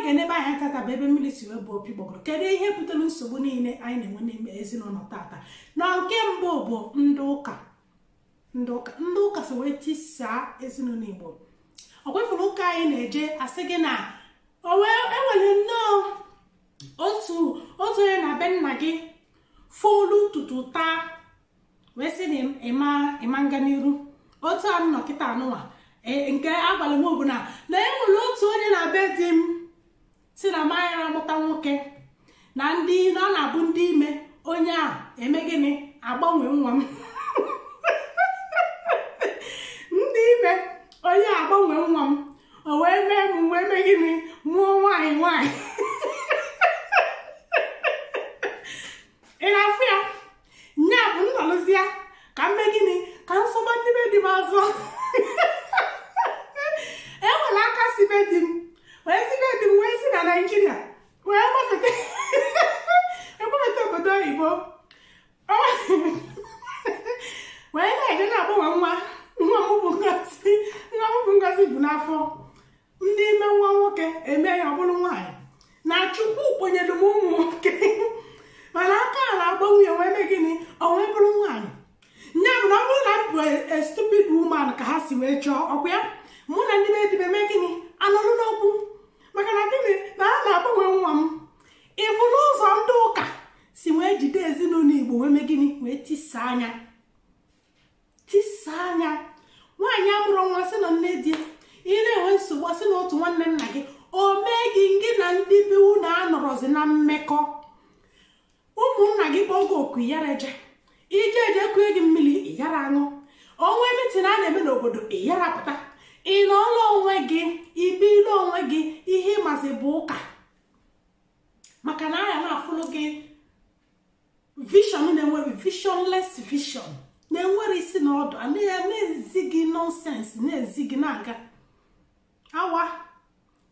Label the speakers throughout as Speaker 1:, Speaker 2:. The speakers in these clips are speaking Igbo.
Speaker 1: Anyị ga-enebe anya tata bụ ebe mmiri si wee bụ opi gbọgọrọ. Kedu ihe butere nsogbu niile anyị na-enwe n'ime ezinụlọ tata? Na nke mbụ bụ ndị ụka. Ndị ụka si wee tisaa ezinụlọ Igbo. Ọ kwefuru ụka anyị na-eje asị gị na o wee enwere nnọọ otu otu onye na be nna gị folu ntutu taa wee sị na ịma nga n'iru otu a nọ kịta anụnwa. Nke agwara m bụ na enwere otu onye na be di m si na manya amụta nwoke na ndị na ọ na-abụ ndị ime onye a eme gịnị agbanwe nwa m. Ndị ime onye agbanwe nwa m o wee mee m wee mee gịnị mụọ nwaanyị nwaanyị. Ị na-afụ ya nya bụ nnọlụzịa ka m mee gịnị ka nsọgba ndị be di m azọ. Enwere aka si be di m wee si be di m wee si na Naịjirịa wee gbafete obodo oyibo wee na-eje na-agbanwe nwa nwa m bụ Ngozi nwa m bụ Ngozi bụ n'afọ. Ndị ime nwa nwoke eme ya ọ bụrụ nwaanyị na Chukwu kponyere m ụmụ nwoke mana aka a na-agbanwe ya wee mee gịnị o wee bụrụ nwaanyị. Nya bụ na ọ bụrụ na m bụ a stupid woman ka ha si wee chọọ ọkwa ya mụ na ndị be di m eme gịnị anọlụ n'okwu maka na gịnị na ha na-agbanwe nwa m. Ịbụ n'ụzọ ndị ụka si wee jide ezinụlọ Igbo wee mee gịnị wee tisaa anya tisaa anya. Nwaanyị amụrụ nwa sị na nne di ị na-enwe nsogbu sị na otu nwanne nna gị o mee gị gị na ndị be unu anọrọzi na mmekọ. Ụmụnna gị kpọọ gị oku yara eje ije eje kue gị mmiri ịyara aṅụ onwe meeting a na-eme n'obodo ịyara pụta. Ị nọọla onwe gị ibile onwe gị ihe ịmazi bụ ụka maka na aya na-afụlụ gị vision na-enwere visionless vision na-enwere isi na ọdụ na-ezi gị nonsense na-ezi gị na-aga awa.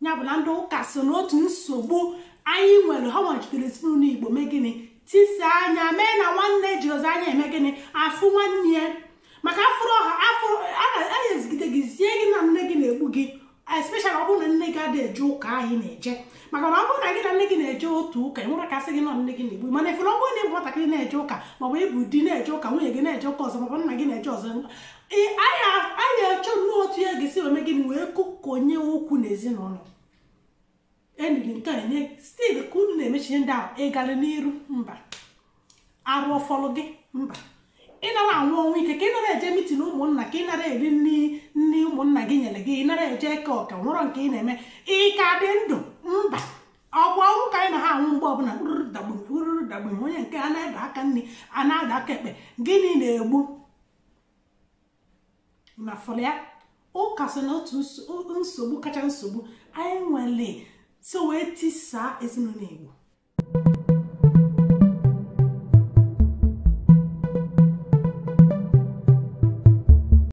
Speaker 1: Ya bụ na ndị ụka so n'otu nsogbu anyị nwere. Ha nwachidere ezinụlọ Igbo mee gịnị tisaa anya mee na nwanne ji ozi anya eme gịnị afụ nwanne ya maka afụrụ ọha afụrụ a ezigide gị zie gị na nne gị na-egbu gị especially ọ bụrụ na nne gị adịghị eje ụka anyị na-eje maka na ọ bụrụ na gị na nne gị na-eje otu ụka enwere ka asị gị nọ nne gị na-egbu. Mana ifuru ọ bụrụ na ịbụ nwatakịrị na-eje ụka maọbụ ịbụ di na-eje ụka nwunye gị na-eje ụka ọzọ maọbụ nna gị na-eje ọzọ anyị achọ nnọọ otu ya ga-esi eme gịnị wee kụkonye okwu n'ezinụlọ. Eniri nke a enye stil ka unu na-emechi ihe ndị ahụ ịgalị n'iru mba arụ ọfọlụ gị mba. Ị nara anwụ ọnwụ ike ka ị nara eje meeting ụmụnna ka ị nara eri nri ụmụnna gị nyere gị ị nara eje eke ọka nwụrọ nke ị na-eme ị ka dị ndụ mba. Ọkwa ọnwụ ka anyị na ha anwụ mgbe ọbụla ruru dagbum ruru dagbum onye nke a na-ada aka nri a na-ada aka ekpe gịnị na-egbu na fọrọ ya. Ụka so na otu nsogbu kacha nsogbu anyị nwere so wee tisaa ezinụlọ Igbo.